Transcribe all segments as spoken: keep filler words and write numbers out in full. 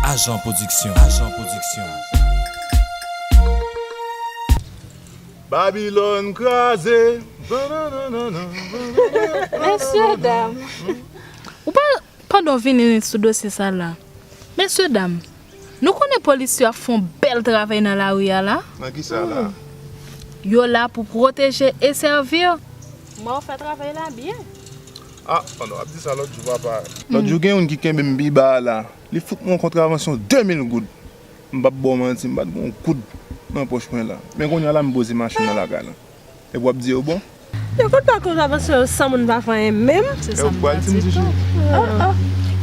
Ajan Pwodiksyon. Ajan Pwodiksyon. Babilòn kraze. Mesye dam, ou pa, pandan w vini sou dosye sa la, mesye dam, nou konnen polis yo ap fè yon bèl travay nan lari a la. Nan ki sa la? Yo la pou pwoteje e sèvi. Mwen, w fè travay la byen. Ah, pandan w ap di sa lòt jou, papa. Lòt jou, gen youn ki kenbe m pi ba a la. Li fout mwen yon kontravansyon de mil goud. M p ap ba w manti, m pa t gen yon goud nan pòch mwen la. Men kounye a la, m poze machin nan lakay la. Epi w ap di yo bon? Yo konn pa kontravansyon san moun pa fè anyen menm. Se sa m ta di tou. Ah, ah.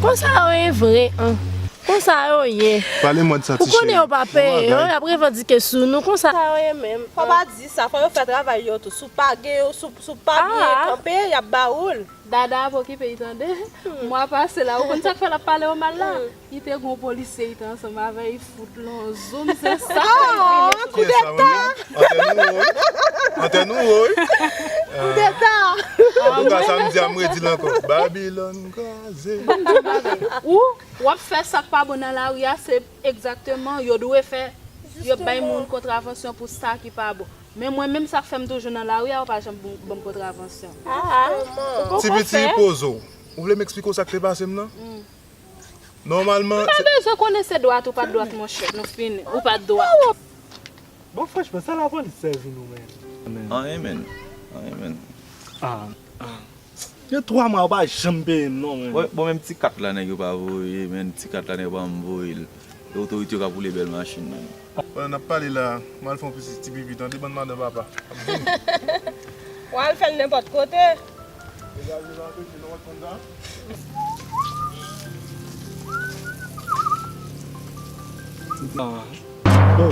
Konsa yo ye vre, an. Konsa yo ye. Pale mwen de sa, ti cheri. Ou konnen yo pa peye, y ap revandike sou nou. Konsa yo ye menm. Fò pa di sa, fò yo fè travay yo tou. Si w pa gen yo, si w, si w pa byen kanpe, y ap ba ou l. Dada ap okipe, li tande. Mwa pase la, ou konn sa k fè l ap pale yo mal la? Li te gon polisye, li te ansanm avè l, li fout l yon zoom, se sa. Oh, koudeta! Antèn ou woy. Antèn ou woy. Koudeta! Antouka, samdi a, m redi l ankò. Babilòn kraze. Ou, w ap fè sa k pa bon nan lari a, se egzakteman, yo dwe fè, yo bay moun kontravansyon pou sa ki pa bon. Men mwen menm, sa k fè m toujou nan lari a, yo pa janm ban m kontravansyon. Ah, ah. Ti piti, poze w. Ou vle m eksplike w sa k te pase m nan? Nòmalman, m pa bezwen konnen se dwat ou pa t dwat, monchè. Nou fini. Ou pa t dwat. Bon, franchman, sa lapolis sèvi nou menm? Anyen menm. Anyen menm. Ah. Gen twa mwa, ou pa janm peye m non, menm. Bon, menm ti kat la nèg yo pa voye, menm ti kat la nèg yo pa janm voye l. E otorite yo k ap woule bèl machin nan. Pandan n ap pale la, m al fè yon piti, ti pipi, tande bann madan papa. W al fè l nenpòt kote. Degaje nan peche nan wòt konn sa. Bon,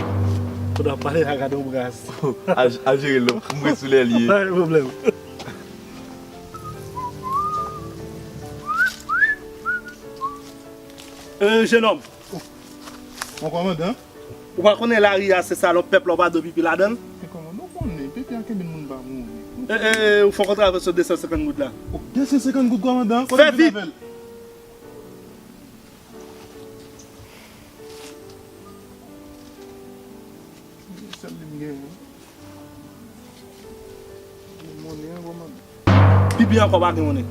pandan w ap pale la, gade yon bras. Al, al jere l non, m wè sou lè l ye. Pa gen pwoblèm. Eh, jenòm. Mon kòmandan. Ou pa konnen lari a se salòp pèp la, ou pa dwe pipi ladan l? Men kòmandan, ou konnen, pipi a kenbe moun pa mouri. Eh, eh, ou fè yon kontravansyon de san senkant goud la. Oh, de san senkant goud, kòmandan? Fè vit! Sèl li m genyen. Gen monnen an, kòmandan. Pipi ankò pa gen monnen.